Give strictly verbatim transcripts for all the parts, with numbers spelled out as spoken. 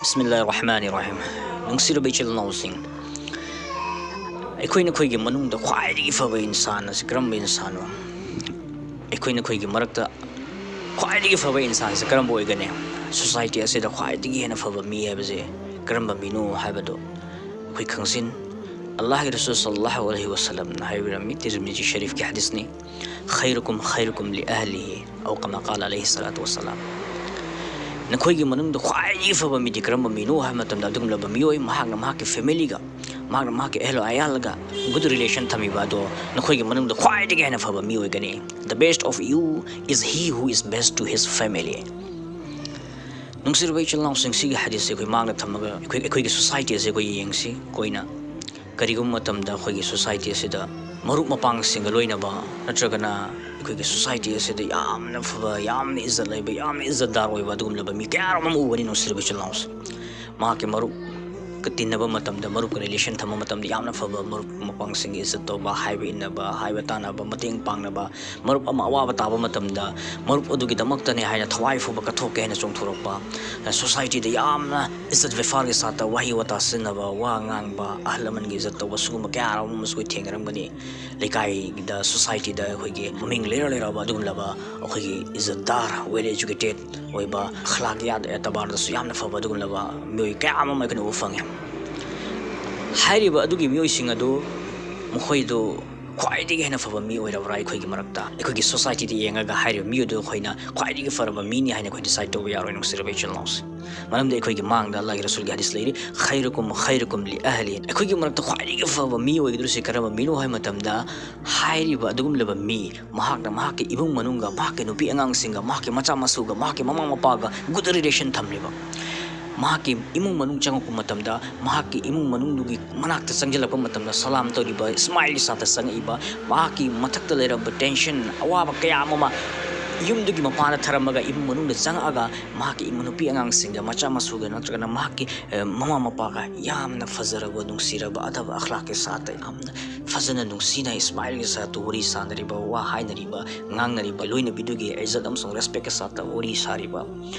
ꯕꯤꯁꯃꯤꯜꯂꯥꯍꯤꯔ ꯔꯍꯃꯥꯅꯤꯔ ꯔꯍꯤꯝ꯫ ꯅꯨꯡꯁꯤꯔꯕ ꯏꯆꯤꯜ ꯏꯅꯥꯎꯁꯤꯡ, ꯑꯩꯈꯣꯏ ꯅꯈꯣꯏꯒꯤ ꯃꯅꯨꯡꯗ ꯈ꯭ꯋꯥꯏꯗꯒꯤ ꯐꯕ ꯏꯟꯁꯥꯟ ꯑꯁꯤ ꯀꯔꯝꯕ ꯏꯟꯁꯥꯟꯅꯣ? ꯑꯩꯈꯣꯏ ꯅꯈꯣꯏꯒꯤ ꯃꯔꯛꯇ ꯈ꯭ꯋꯥꯏꯗꯒꯤ ꯐꯕ ꯏꯟꯁꯥꯟꯁꯤ ꯀꯔꯝꯕ ꯑꯣꯏꯒꯅꯤ? ꯁꯣꯁꯥꯏꯇꯤ ꯑꯁꯤꯗ ꯈ꯭ꯋꯥꯏꯗꯒꯤ ꯍꯦꯟꯅ ꯐꯕ ꯃꯤ ꯍꯥꯏꯕꯁꯦ ꯀꯔꯝꯕ ꯃꯤꯅꯣ ꯍꯥꯏꯕꯗꯨ ꯑꯩꯈꯣꯏ ꯈꯪꯁꯤꯟ꯫ ꯑꯜꯂꯥꯍꯒꯤ ꯔꯁꯨꯜ ꯁꯜꯂꯜꯂꯥꯍꯨ ꯑꯂꯩꯍꯤ ꯋꯁꯜꯂꯝꯅ ꯍꯥꯏꯕꯤꯔꯝꯃꯤ, ꯇꯤꯔꯃꯤꯖꯤ ꯁꯔꯤꯐꯀꯤ ꯍꯗꯤꯁꯅꯤ, "ꯈꯩꯔꯨꯀꯨꯝ ꯈꯩꯔꯨꯀꯨꯝ ꯂꯤ ꯑꯍꯂꯤꯍꯤ, ꯑꯧ ꯀꯃꯥ ꯀꯥꯂ ꯑꯂꯩꯍꯤ ꯁꯂꯥꯇꯨ ꯋꯁꯁꯂꯥꯝ"꯫ ꯅꯈꯣꯏꯒꯤ ꯃꯅꯨꯡꯗ ꯈ꯭ꯋꯥꯏꯗꯒꯤ ꯐꯕ ꯃꯤꯗꯤ ꯀꯔꯝꯕ ꯃꯤꯅꯣ ꯍꯥꯏꯕ ꯃꯇꯝꯗ, ꯑꯗꯨꯒꯨꯝꯂꯕ ꯃꯤꯑꯣꯏ, ꯃꯍꯥꯛꯅ ꯃꯍꯥꯛꯀꯤ ꯐꯦꯃꯤꯂꯤꯒ, ꯃꯍꯥꯛꯅ ꯃꯍꯥꯛꯀꯤ ꯑꯍꯜ ꯑꯌꯥꯜꯒ ꯒꯨꯗ ꯔꯤꯂꯦꯁꯟ ꯊꯝꯃꯤꯕ ꯑꯗꯣ ꯅꯈꯣꯏꯒꯤ ꯃꯅꯨꯡꯗ ꯈ꯭ꯋꯥꯏꯗꯒꯤ ꯍꯦꯟꯅ ꯐꯕ ꯃꯤ ꯑꯣꯏꯒꯅꯤ꯫ The best of you is he who is best to his family. ꯅꯨꯡꯁꯤꯔꯕ ꯏꯆꯤꯜ ꯏꯅꯥꯎꯁꯤꯡ, ꯁꯤꯒꯤ ꯍꯗꯤꯁꯁꯦ ꯑꯩꯈꯣꯏ ꯃꯥꯡꯗ ꯊꯝꯃꯒ ꯑꯩꯈꯣꯏ, ꯑꯩꯈꯣꯏꯒꯤ ꯁꯣꯁꯥꯏꯇꯤ ꯑꯁꯦ ꯑꯩꯈꯣꯏ ꯌꯦꯡꯁꯤ꯫ ꯑꯩꯈꯣꯏꯅ ꯀꯔꯤꯒꯨꯝꯕ ꯃꯇꯝꯗ ꯑꯩꯈꯣꯏꯒꯤ ꯁꯣꯁꯥꯏꯇꯤ ꯑꯁꯤꯗ ꯃꯔꯨꯞ ꯃꯄꯥꯡꯁꯤꯡꯒ ꯂꯣꯏꯅꯕ, ꯅꯠꯇ꯭ꯔꯒꯅ ꯑꯩꯈꯣꯏꯒꯤ ꯁꯣꯁꯥꯏꯇꯤ ꯑꯁꯤꯗ ꯌꯥꯝꯅ ꯐꯕ, ꯌꯥꯝꯅ ꯏꯖꯠ ꯂꯩꯕ, ꯌꯥꯝꯅ ꯏꯖꯠꯗꯥꯔ ꯑꯣꯏꯕ ꯑꯗꯨꯒꯨꯝꯂꯕ ꯃꯤ ꯀꯌꯥ ꯑꯃ ꯎꯒꯅꯤ, ꯅꯨꯡꯁꯤꯔꯕ ꯏꯆꯤꯜ ꯏꯅꯥꯎꯁꯤꯡ꯫ ꯃꯍꯥꯛꯀꯤ ꯃꯔꯨꯞꯀ ꯇꯤꯟꯅꯕ ꯃꯇꯝꯗ, ꯃꯔꯨꯞꯀ ꯔꯤꯂꯦꯁꯟ ꯊꯝꯕ ꯃꯇꯝꯗ ꯌꯥꯝꯅ ꯐꯕ, ꯃꯔꯨꯞ ꯃꯄꯥꯡꯁꯤꯡꯒꯤ ꯏꯖꯠ ꯇꯧꯕ, ꯍꯥꯏꯕ ꯏꯟꯅꯕ, ꯍꯥꯏꯕ ꯇꯥꯅꯕ, ꯃꯇꯦꯡ ꯄꯥꯡꯅꯕ, ꯃꯔꯨꯞ ꯑꯃ ꯑꯋꯥꯕ ꯇꯥꯕ ꯃꯇꯝꯗ ꯃꯔꯨꯞ ꯑꯗꯨꯒꯤꯗꯃꯛꯇꯅꯦ ꯍꯥꯏꯅ ꯊꯋꯥꯏ ꯐꯥꯎꯕ ꯀꯠꯊꯣꯛꯀꯦ ꯍꯥꯏꯅ ꯆꯣꯡꯊꯣꯔꯛꯄ, ꯁꯣꯁꯥꯏꯇꯤꯗ ꯌꯥꯝꯅ ꯏꯖꯠ ꯕꯦꯐꯥꯔꯒꯤ ꯁꯥꯠꯇ ꯋꯥꯍꯩ ꯋꯥꯇꯥ ꯁꯤꯖꯤꯟꯅꯕ, ꯋꯥ ꯉꯥꯡꯕ, ꯑꯍꯜ ꯂꯃꯟꯒꯤ ꯏꯖꯠ ꯇꯧꯕ, ꯁꯤꯒꯨꯝꯕ ꯀꯌꯥ ꯑꯃ ꯑꯃꯁꯨ ꯑꯩꯈꯣꯏ ꯊꯦꯡꯅꯔꯝꯒꯅꯤ꯫ ꯂꯩꯀꯥꯏꯗ, ꯁꯣꯁꯥꯏꯇꯤꯗ ꯑꯩꯈꯣꯏꯒꯤ ꯃꯃꯤꯡ ꯂꯩꯔ ꯂꯩꯔꯕ ꯑꯗꯨꯒꯨꯝꯂꯕ ꯑꯩꯈꯣꯏꯒꯤ ꯏꯖꯠꯗꯥꯔ, ꯋꯦꯜ ꯑꯦꯖꯨꯀꯦꯇꯦꯠ ꯑꯣꯏꯕ, ꯑꯈ꯭ꯂꯥꯛꯀꯤꯌꯥꯠ ꯑꯦꯇꯕꯥꯔꯗꯁꯨ ꯌꯥꯝꯅ ꯐꯕ ꯑꯗꯨꯒꯨꯝꯂꯕ ꯃꯤꯑꯣꯏ ꯀꯌꯥ ꯑꯃ ꯑꯩꯈꯣꯏꯅ ꯎꯕ ꯐꯪꯉꯦ꯫ ꯍꯥꯏꯔꯤꯕ ꯑꯗꯨꯒꯤ ꯃꯤꯑꯣꯏꯁꯤꯡ ꯑꯗꯨ ꯃꯈꯣꯏꯗꯨ ꯈ꯭ꯋꯥꯏꯗꯒꯤ ꯍꯦꯟꯅ ꯐꯕ ꯃꯤ ꯑꯣꯏꯔꯕ꯭ꯔꯥ? ꯑꯩꯈꯣꯏꯒꯤ ꯃꯔꯛꯇ, ꯑꯩꯈꯣꯏꯒꯤ ꯁꯣꯁꯥꯏꯇꯤꯗ ꯌꯦꯡꯉꯒ ꯍꯥꯏꯔꯤꯕ ꯃꯤꯑꯣꯏꯗꯨ ꯑꯩꯈꯣꯏꯅ ꯈ꯭ꯋꯥꯏꯗꯒꯤ ꯐꯔꯕ ꯃꯤꯅꯤ ꯍꯥꯏꯅ ꯑꯩꯈꯣꯏ ꯗꯤꯁꯥꯏꯗ ꯇꯧꯕ ꯌꯥꯔꯣꯏ, ꯅꯨꯡꯁꯤꯔꯕ ꯏꯆꯤꯜ ꯏꯅꯥꯎꯁꯤꯡ꯫ ꯃꯔꯝꯗꯤ ꯑꯩꯈꯣꯏꯒꯤ ꯃꯥꯡꯗ ꯑꯜꯂꯥꯍꯒꯤ ꯔꯁꯨꯜꯒꯤ ꯍꯗꯤꯁ ꯂꯩꯔꯤ, "ꯈꯩꯔꯨꯀꯨꯝ ꯈꯩꯔꯨꯀꯨꯝ ꯂꯤ ꯑꯍꯂꯤ"꯫ ꯑꯩꯈꯣꯏꯒꯤ ꯃꯔꯛꯇ ꯈ꯭ꯋꯥꯏꯗꯒꯤ ꯐꯕ ꯃꯤ ꯑꯣꯏꯒꯗꯧꯔꯤꯁꯤ ꯀꯔꯝꯕ ꯃꯤꯅꯣ ꯍꯥꯏꯕ ꯃꯇꯝꯗ, ꯍꯥꯏꯔꯤꯕ ꯑꯗꯨꯒꯨꯝꯂꯕ ꯃꯤ, ꯃꯍꯥꯛꯅ ꯃꯍꯥꯛꯀꯤ ꯏꯃꯨꯡ ꯃꯅꯨꯡꯒ, ꯃꯍꯥꯛꯀꯤ ꯅꯨꯄꯤ ꯑꯉꯥꯡꯁꯤꯡꯒ, ꯃꯍꯥꯛꯀꯤ ꯃꯆꯥ ꯃꯁꯨꯒ, ꯃꯍꯥꯛꯀꯤ ꯃꯃꯥ ꯃꯄꯥꯒ ꯒꯨꯗ ꯔꯤꯂꯦꯁꯟ ꯊꯝꯂꯤꯕ, ꯃꯍꯥꯛꯀꯤ ꯏꯃꯨꯡ ꯃꯅꯨꯡ ꯆꯪꯉꯛꯄ ꯃꯇꯝꯗ, ꯃꯍꯥꯛꯀꯤ ꯏꯃꯨꯡ ꯃꯅꯨꯡꯗꯨꯒꯤ ꯃꯅꯥꯛꯇ ꯆꯪꯁꯤꯜꯂꯛꯄ ꯃꯇꯝꯗ ꯁꯂꯥꯝ ꯇꯧꯔꯤꯕ, ꯏꯁꯃꯥꯏꯜꯒꯤ ꯁꯥꯠꯇ ꯆꯪꯉꯛꯏꯕ, ꯃꯍꯥꯛꯀꯤ ꯃꯊꯛꯇ ꯂꯩꯔꯝꯕ ꯇꯦꯟꯁꯟ, ꯑꯋꯥꯕ ꯀꯌꯥ ꯑꯃ ꯌꯨꯝꯗꯨꯒꯤ ꯃꯄꯥꯟꯗ ꯊꯔꯝꯃꯒ ꯏꯃꯨꯡ ꯃꯅꯨꯡꯗ ꯆꯪꯉꯛꯑꯒ ꯃꯍꯥꯛꯀꯤ ꯏꯃꯨꯡ ꯅꯨꯄꯤ ꯑꯉꯥꯡꯁꯤꯡꯒ, ꯃꯆꯥ ꯃꯁꯨꯒ, ꯅꯠꯇ꯭ꯔꯒꯅ ꯃꯍꯥꯛꯀꯤ ꯑ, ꯃꯃꯥ ꯃꯄꯥꯒ ꯌꯥꯝꯅ ꯐꯖꯔꯕ, ꯅꯨꯡꯁꯤꯔꯕ, ꯑꯗꯕ ꯑꯈ꯭ꯂꯥꯛꯀꯤ ꯁꯥꯠꯇ ꯌꯥꯝꯅ ꯐꯖꯅ ꯅꯨꯡꯁꯤꯅ ꯏꯁꯃꯥꯏꯜꯒꯤ ꯁꯥꯠꯇ ꯋꯥꯔꯤ ꯁꯥꯅꯔꯤꯕ, ꯋꯥ ꯍꯥꯏꯅꯔꯤꯕ, ꯉꯥꯡꯅꯔꯤꯕ, ꯂꯣꯏꯅꯕꯤꯗꯨꯒꯤ ꯏꯖꯠ ꯑꯃꯁꯨꯡ ꯔꯦꯁꯄꯦꯛꯀꯤ ꯁꯥꯠꯇ ꯋꯥꯔꯤ ꯁꯥꯔꯤꯕ,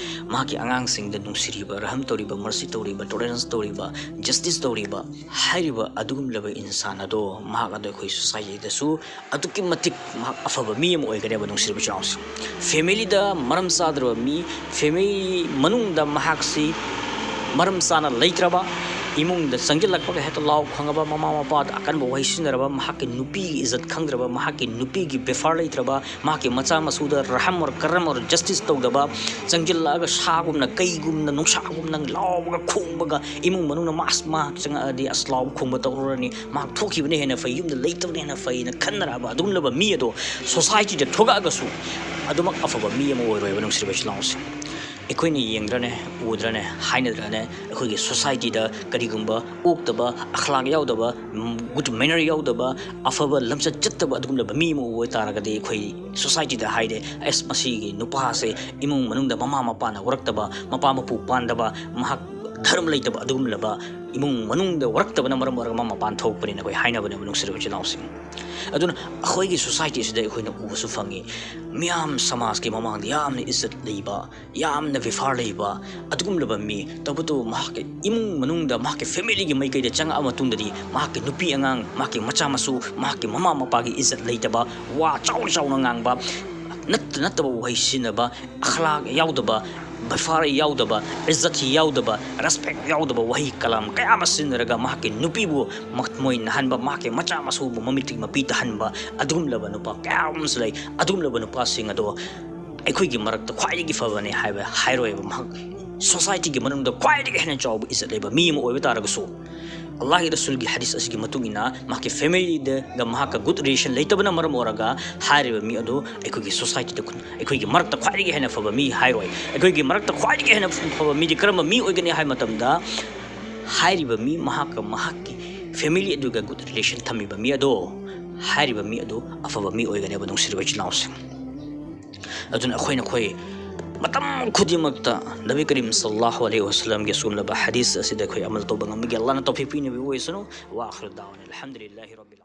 ꯃꯍꯥꯛꯀꯤ ꯑꯉꯥꯡꯁꯤꯡꯗ ꯅꯨꯡꯁꯤꯔꯤꯕ, ꯔꯍꯝ ꯇꯧꯔꯤꯕ, ꯃꯔꯁꯤ ꯇꯧꯔꯤꯕ, ꯇꯣꯂꯔꯦꯟꯁ ꯇꯧꯔꯤꯕ, ꯖꯁꯇꯤꯁ ꯇꯧꯔꯤꯕ ꯍꯥꯏꯔꯤꯕ ꯑꯗꯨꯒꯨꯝꯂꯕ ꯏꯟꯁꯥꯟ ꯑꯗꯣ ꯃꯍꯥꯛ ꯑꯗꯣ ꯑꯩꯈꯣꯏ ꯁꯣꯁꯥꯏꯇꯤꯗꯁꯨ ꯑꯗꯨꯛꯀꯤ ꯃꯇꯤꯛ ꯃꯍꯥꯛ ꯑꯐꯕ ꯃꯤ ꯑꯃ ꯑꯣꯏꯒꯅꯦꯕ, ꯅꯨꯡꯁꯤꯔꯕ ꯏꯆꯤꯜꯅꯥꯎꯁꯤꯡ꯫ ꯐꯦꯃꯤꯂꯤꯗ ꯃꯔꯝ ꯆꯥꯗ꯭ꯔꯕ ꯃꯤ, ꯐꯦꯃꯤꯂꯤ ꯃꯅꯨꯡꯗ ꯃꯍꯥꯛꯁꯤ ꯃꯔꯝ ꯆꯥꯅ ꯂꯩꯇ꯭ꯔꯕ, ꯏꯃꯨꯡꯗ ꯆꯪꯁꯤꯜꯂꯛꯄꯒ ꯍꯦꯛꯇ ꯂꯥꯎ ꯈꯪꯉꯕ, ꯃꯃꯥ ꯃꯄꯥꯗ ꯑꯀꯟꯕ ꯋꯥꯍꯩ ꯁꯤꯖꯤꯟꯅꯔꯕ, ꯃꯍꯥꯛꯀꯤ ꯅꯨꯄꯤꯒꯤ ꯏꯖꯠ ꯈꯪꯗ꯭ꯔꯕ, ꯃꯍꯥꯛꯀꯤ ꯅꯨꯄꯤꯒꯤ ꯕꯦꯐꯥꯔ ꯂꯩꯇ꯭ꯔꯕ, ꯃꯍꯥꯛꯀꯤ ꯃꯆꯥ ꯃꯁꯨꯗ ꯔꯍꯝ ꯑꯣꯔ ꯀꯔꯝ ꯑꯣꯔ ꯖꯁꯇꯤꯁ ꯇꯧꯗꯕ, ꯆꯪꯁꯤꯜꯂꯛꯑꯒ ꯁꯥꯒꯨꯝꯅ, ꯀꯩꯒꯨꯝꯅ, ꯅꯨꯡꯁꯥꯒꯨꯝꯅ ꯂꯥꯎꯕꯒ ꯈꯣꯡꯕꯒ, ꯏꯃꯨꯡ ꯃꯅꯨꯡꯅ ꯃꯥꯁ ꯃꯍꯥꯛ ꯆꯪꯉꯛꯑꯗꯤ ꯑꯁ ꯂꯥꯎꯕ ꯈꯣꯡꯕ ꯇꯧꯔꯨꯔꯅꯤ, ꯃꯍꯥꯛ ꯊꯣꯛꯈꯤꯕꯅ ꯍꯦꯟꯅ ꯐꯩ, ꯌꯨꯝꯗ ꯂꯩꯇꯕꯅ ꯍꯦꯟꯅ ꯐꯩꯅ ꯈꯟꯅꯔꯛꯑꯕ ꯑꯗꯨꯒꯨꯝꯂꯕ ꯃꯤ ꯑꯗꯣ ꯁꯣꯁꯥꯏꯇꯤꯗ ꯊꯣꯛꯂꯛꯑꯒꯁꯨ ꯑꯗꯨꯃꯛ ꯑꯐꯕ ꯃꯤ ꯑꯃ ꯑꯣꯏꯔꯣꯏꯕ, ꯅꯨꯡꯁꯤꯔꯕ ꯏꯆꯤꯜ ꯏꯅꯥꯎꯁꯤꯡ꯫ ꯑꯩꯈꯣꯏꯅ ꯌꯦꯡꯗ꯭ꯔꯅꯦ, ꯎꯗ꯭ꯔꯅꯦ, ꯍꯥꯏꯅꯗ꯭ꯔꯅꯦ, ꯑꯩꯈꯣꯏꯒꯤ ꯁꯣꯁꯥꯏꯇꯤꯗ ꯀꯔꯤꯒꯨꯝꯕ ꯑꯣꯛꯇꯕ, ꯑꯈ꯭ꯂꯥꯛ ꯌꯥꯎꯗꯕ, ꯒꯨꯗ ꯃꯦꯅꯔ ꯌꯥꯎꯗꯕ, ꯑꯐꯕ ꯂꯝꯆꯠ ꯆꯠꯇꯕ ꯑꯗꯨꯒꯨꯝꯂꯕ ꯃꯤ ꯑꯃ ꯑꯣꯏ ꯇꯥꯔꯒꯗꯤ ꯑꯩꯈꯣꯏ ꯁꯣꯁꯥꯏꯇꯤꯗ ꯍꯥꯏꯔꯦ, ꯑꯁ, ꯃꯁꯤꯒꯤ ꯅꯨꯄꯥꯁꯦ ꯏꯃꯨꯡ ꯃꯅꯨꯡꯗ ꯃꯃꯥ ꯃꯄꯥꯅ ꯎꯔꯛꯇꯕ, ꯃꯄꯥ ꯃꯄꯨ ꯄꯥꯟꯗꯕ, ꯃꯍꯥꯛ ꯙꯔꯃ ꯂꯩꯇꯕ ꯑꯗꯨꯒꯨꯝꯂꯕ ꯏꯃꯨꯡ ꯃꯅꯨꯡꯗ ꯎꯔꯛꯇꯕꯅ ꯃꯔꯝ ꯑꯣꯏꯔꯒ ꯃꯃꯥ ꯃꯄꯥꯟ ꯊꯣꯛꯄꯅꯤꯅ ꯑꯩꯈꯣꯏ ꯍꯥꯏꯅꯕꯅꯦꯕ, ꯅꯨꯡꯁꯤꯔꯕ ꯏꯆꯤꯜ ꯏꯅꯥꯎꯁꯤꯡ꯫ ꯑꯗꯨꯅ ꯑꯩꯈꯣꯏꯒꯤ ꯁꯣꯁꯥꯏꯇꯤ ꯑꯁꯤꯗ ꯑꯩꯈꯣꯏꯅ ꯎꯕꯁꯨ ꯐꯪꯉꯤ, ꯃꯤꯌꯥꯝ ꯁꯃꯥꯖꯀꯤ ꯃꯃꯥꯡꯗ ꯌꯥꯝꯅ ꯏꯖꯠ ꯂꯩꯕ, ꯌꯥꯝꯅ ꯕꯦꯐꯥꯔ ꯂꯩꯕ ꯑꯗꯨꯒꯨꯝꯂꯕ ꯃꯤ, ꯇꯧꯕꯇꯕꯨ ꯃꯍꯥꯛꯀꯤ ꯏꯃꯨꯡ ꯃꯅꯨꯡꯗ, ꯃꯍꯥꯛꯀꯤ ꯐꯦꯃꯤꯂꯤꯒꯤ ꯃꯥꯏꯀꯩꯗ ꯆꯪꯉꯛꯑ ꯃꯇꯨꯡꯗꯗꯤ ꯃꯍꯥꯛꯀꯤ ꯅꯨꯄꯤ ꯑꯉꯥꯡ, ꯃꯍꯥꯛꯀꯤ ꯃꯆꯥ ꯃꯁꯨ, ꯃꯍꯥꯛꯀꯤ ꯃꯃꯥ ꯃꯄꯥꯒꯤ ꯏꯖꯠ ꯂꯩꯇꯕ, ꯋꯥ ꯆꯥꯎꯅ ꯆꯥꯎꯅ ꯉꯥꯡꯕ, ꯅꯠꯇ ꯅꯠꯇꯕ ꯋꯥꯍꯩ ꯁꯤꯖꯤꯟꯅꯕ, ꯑꯈ꯭ꯂꯥꯛ ꯌꯥꯎꯗꯕ, ꯕꯦꯐꯥꯔ ꯌꯥꯎꯗꯕ, ꯏꯖꯠ ꯌꯥꯎꯗꯕ, ꯔꯦꯁꯄꯦꯛ ꯌꯥꯎꯗꯕ ꯋꯥꯍꯩ ꯀꯂꯥꯝ ꯀꯌꯥ ꯑꯃ ꯁꯤꯖꯤꯟꯅꯔꯒ ꯃꯍꯥꯛꯀꯤ ꯅꯨꯄꯤꯕꯨ ꯃꯊꯃꯣꯏ ꯅꯥꯍꯟꯕ, ꯃꯍꯥꯛꯀꯤ ꯃꯆꯥ ꯃꯁꯨꯕꯨ ꯃꯃꯤꯠꯇꯒꯤ ꯃꯄꯤ ꯇꯥꯍꯟꯕ ꯑꯗꯨꯒꯨꯝꯂꯕ ꯅꯨꯄꯥ ꯀꯌꯥ ꯑꯃꯁꯨ ꯂꯩ꯫ ꯑꯗꯨꯒꯨꯝꯂꯕ ꯅꯨꯄꯥꯁꯤꯡ ꯑꯗꯣ ꯑꯩꯈꯣꯏꯒꯤ ꯃꯔꯛꯇ ꯈ꯭ꯋꯥꯏꯗꯒꯤ ꯐꯕꯅꯦ ꯍꯥꯏꯕ ꯍꯥꯏꯔꯣꯏꯕ꯫ ꯃꯍꯥꯛ ꯁꯣꯁꯥꯏꯇꯤꯒꯤ ꯃꯅꯨꯡꯗ ꯈ꯭ꯋꯥꯏꯗꯒꯤ ꯍꯦꯟꯅ ꯆꯥꯎꯕ ꯏꯖꯠ ꯂꯩꯕ ꯃꯤ ꯑꯃ ꯑꯣꯏꯕ ꯇꯥꯔꯒꯁꯨ, ꯑꯜꯂꯥꯍꯒꯤ ꯔꯁꯨꯜꯒꯤ ꯍꯗꯤꯁ ꯑꯁꯤꯒꯤ ꯃꯇꯨꯡ ꯏꯟꯅ ꯃꯍꯥꯛꯀꯤ ꯐꯦꯃꯤꯂꯤꯗꯒ ꯃꯍꯥꯛꯀ ꯒꯨꯗ ꯔꯤꯂꯦꯁꯟ ꯂꯩꯇꯕꯅ ꯃꯔꯝ ꯑꯣꯏꯔꯒ ꯍꯥꯏꯔꯤꯕ ꯃꯤ ꯑꯗꯨ ꯑꯩꯈꯣꯏꯒꯤ ꯁꯣꯁꯥꯏꯇꯤꯗ, ꯑꯩꯈꯣꯏꯒꯤ ꯃꯔꯛꯇ ꯈ꯭ꯋꯥꯏꯗꯒꯤ ꯍꯦꯟꯅ ꯐꯕ ꯃꯤ ꯍꯥꯏꯔꯣꯏ꯫ ꯑꯩꯈꯣꯏꯒꯤ ꯃꯔꯛꯇ ꯈ꯭ꯋꯥꯏꯗꯒꯤ ꯍꯦꯟꯅ ꯐꯕ ꯃꯤꯗꯤ ꯀꯔꯝꯕ ꯃꯤ ꯑꯣꯏꯒꯅꯤ ꯍꯥꯏꯕ ꯃꯇꯝꯗ, ꯍꯥꯏꯔꯤꯕ ꯃꯤ ꯃꯍꯥꯛꯀ ꯃꯍꯥꯛꯀꯤ ꯐꯦꯃꯤꯂꯤ ꯑꯗꯨꯒ ꯒꯨꯗ ꯔꯤꯂꯦꯁꯟ ꯊꯝꯃꯤꯕ ꯃꯤ ꯑꯗꯣ, ꯍꯥꯏꯔꯤꯕ ꯃꯤ ꯑꯗꯨ ꯑꯐꯕ ꯃꯤ ꯑꯣꯏꯒꯅꯦꯕ, ꯅꯨꯡꯁꯤꯔꯕ ꯏꯆꯤꯜ ꯏꯅꯥꯎꯁꯤꯡ꯫ ꯑꯗꯨꯅ ꯑꯩꯈꯣꯏꯅ ꯑꯩꯈꯣꯏ ꯃꯇꯝ ꯈꯨꯗꯤꯡꯃꯛꯇ ꯅꯕꯤ ꯀꯔꯤꯝ ꯁꯜꯂꯜꯂꯥꯍꯨ ꯑꯂꯩꯍꯤ ꯋꯥꯁꯜꯂꯝꯒꯤ ꯑꯁꯤꯒꯨꯝꯂꯕ ꯍꯗꯤꯁ ꯑꯁꯤꯗ ꯑꯩꯈꯣꯏ ꯑꯃꯜ ꯇꯧꯕ ꯉꯝꯕꯒꯤ ꯑꯜꯂꯥꯍꯅ ꯇꯧꯐꯤꯛ ꯄꯤꯅꯕꯤꯕ ꯑꯣꯏꯁꯅꯨ꯫ ꯋꯥ ꯑꯈꯤꯔꯨ ꯗꯥꯋꯥꯅ ꯑꯜꯍꯝꯗꯨꯂꯤꯜꯂꯥꯍꯤ ꯔꯕꯤꯜ